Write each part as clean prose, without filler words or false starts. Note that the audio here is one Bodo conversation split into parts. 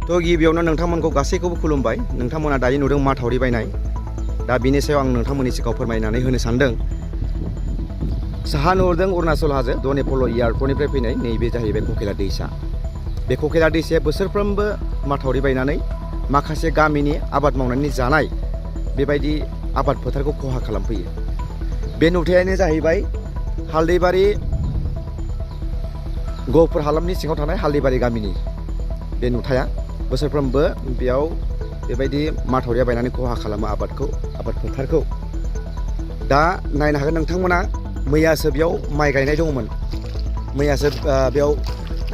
थ' गिबियावनो नोंथांमोनखौ गासैखौबो खुलुमबाय। नोंथांमोना दायो नुदों माथावरि बायनाय। दा बिनि सायाव आं नोंथांमोननि सिगाङाव फोरमायनानै होनो सानदों। साहा नुहुरदों अरुणाचल हाजो डनेपल' एयारपर्टनिफ्राय फैनाय नैबे जाहैबाय ककिला दैसा। बे ककिला दैसाया बोसोरफ्रोमबो माथावरि बायनानै माखासे गामिनि आबाद मावनानै जानाय बेबायदि आबाद फोथारखौ खहा खालामफैयो। बे नुथायानो जाहैबाय हालदैबारि गहपुर हालामनि सिङाव थानाय हालदैबारि गामिनि बे नुथाया। बोसोरफ्रोमबो बेयाव बेबायदि माथावरिया बायनानै खहा खालामो आबाद फोथारखौ। दा नायनो हागोन नोंथांमोना, मैयासो बेयाव माइ गायनाय दंमोन। मैयासो बेयाव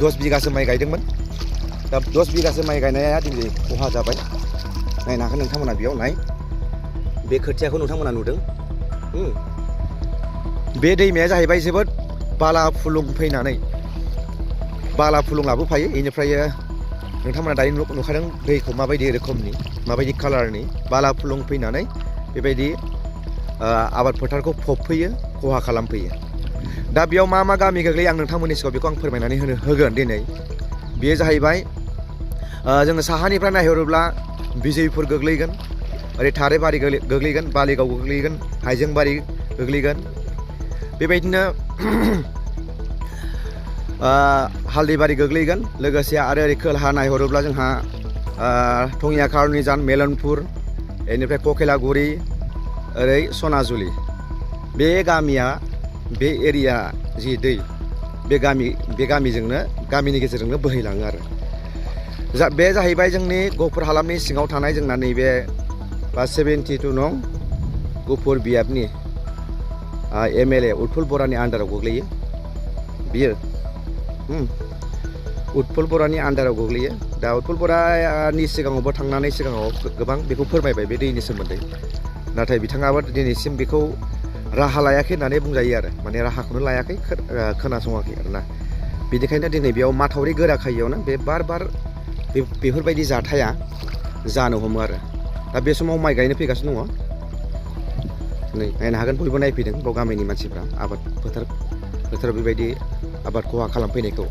10 बिगासो माइ गायदोंमोन। दा 10 बिगासो माइ गायनाया दिनै खहा जाबाय। नायनो हागोन नोंथांमोना, बेयाव नाय, बे खोथियाखौ नोंथांमोना नुदों। बे दैमाया जाहैबाय जोबोद बाला फुलुं फैनानै बाला फुलुं लाबोफायो। बेनिफ्राय नोंथांमोना दायो नुखादों दैखौ माबायदि रोखोमनि, माबायदि कालारनि बाला फुलुं फैनानै बेबायदि आबाद फोथारखौ फबफैयो, खहा खालामफैयो। दा बेयाव मा मा गामि गोग्लैयो आं नोंथांमोननि सिगाङाव बेखौ आं फोरमायनानै होगोन दिनै। बेयो जाहैबाय जोङो साहानिफ्राय नायहरोब्ला बिजयपुर गोग्लैगोन, ओरै थाराइबारि गोग्लैगोन, बालिगाव गोग्लैगोन, हाइजेंबारि गोग्लैगोन। बेबायदिनो हालदैबारि गोग्लैगोन। लोगोसे आरो ओरै खोलाहा नायहरोब्ला जोंहा टंगिया खारनिजान, मेलनपुर, बेनिफ्राय ककिलागुरि, ओरै सनाजुलि। बे गामिया, बे एरिया जि दै, बे गामिनि गेजेरजोंनो बोहैलाङो आरो। बे जाहैबाय जोंनि गहपुर हालामनि सिङाव थानाय जोंना नैबे 72 नं गहपुर बियाबनि MLA उत्पल बरानि आन्दाराव गोग्लैयो बियो। उत्पल बरानि आन्दाराव गोग्लैयो। दा उत्पल बरानि सिगाङावबो थांनानै सिगाङाव गोबां बेखौ फोरमायबाय बे दैनि सोमोन्दै। नाथाय बिथाङाबो दिनैसिम बेखौ राहा लायाखै होननानै बुंजायो आरो। माने राहाखौनो लायाखै, खोनासङाखै आरोना। बेनिखायनो दिनै बेयाव माथावरि गोराखायियावनो बे बार बेफोरबायदि जाथाया जानो हमो आरो। दा बे समाव माइ गायनो फैगासिनो दङ। नै नायनो हागोन, बयबो नायफैदों बाव गामिनि मानसिफ्रा आबाद फोथाराव बेबायदि आबाद खहा खालामफैनायखौ।